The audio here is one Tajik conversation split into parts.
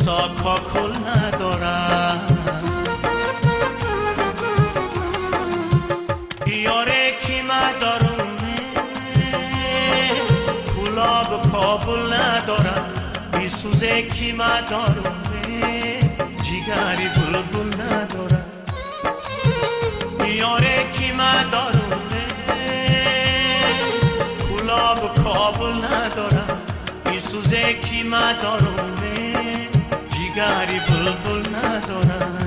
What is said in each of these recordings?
خروسا کاکل ندارم یاره کی مدارمه کلاب کابل ندارم بیسوزه کی مدارمه جیگری بلبل ندارم یاره کی مدارمه کلاب کابل ندارم بیسوزه کی مدارمه جیگری بلبل ندارم.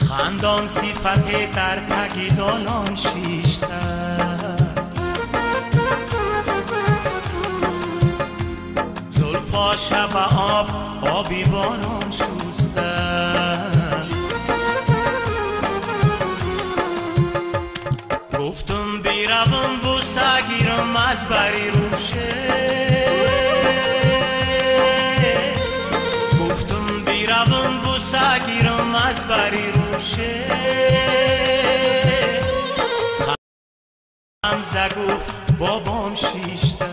خندان صفت در تگی دالان شیشته زلفا شب آب آبی باران شسته گفتم بیروم بوسه گیرم از بری روشه گفتم بیروم بوسه گیرم از بری روشه خمزه گفت بابام شیشته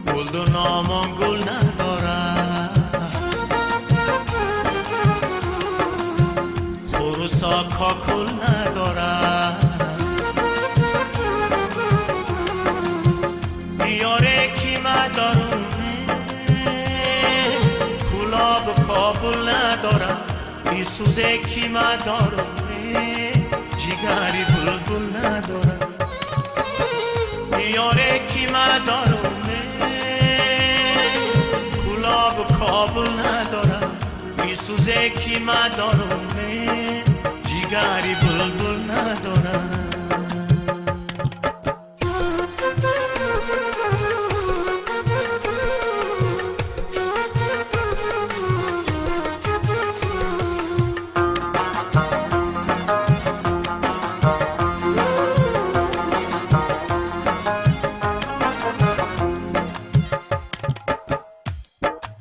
گل دو نامان گل ندارم خروسا کاکل ندارم یاره کی مدارمه کلاب کابل ندارم بیسوزه کی مدارمه جیگری بلبل ندارم یاره کی مدارمه کلاب کابل ندارم بیسوزه کی مدارمه جیگری بلبل ندارم.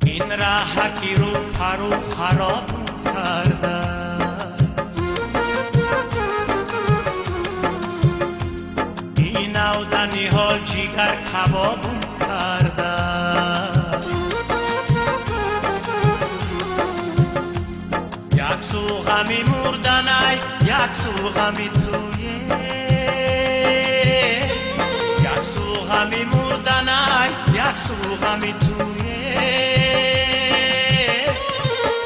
این راهکی رو پرو خراب کرده این اودنی حال جیگر کبابم کرده یک سو غمی مردنای یک سو غمی تویه یک سو غمی مردنای یک سو غمی تویه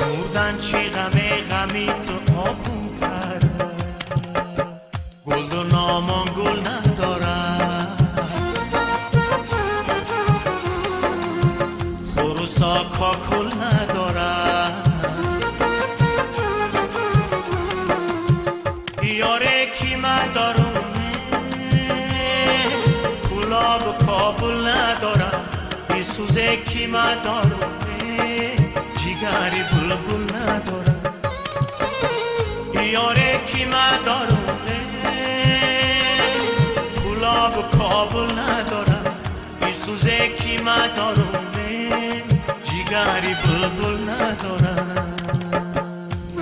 مردن چی غمه غمی تو آبون کرده گل دو نامان گل ندارم خروسا کاکل ندارم یاره کی مدارمه کلاب کابل ندارم بیسوزه کی مدارمه جیگری بلبل ندارم یاره کی مدارمه کلاب کابل ندارم بیسوزه کی مدارمه جیگری بلبل ندارم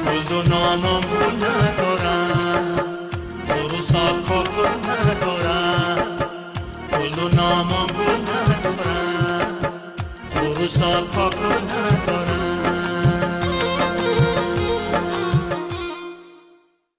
گل دو نامم گل ندارم خروسا کاکل ندارم گل دو نامم گل ندارم خروسا کاکل ندارم.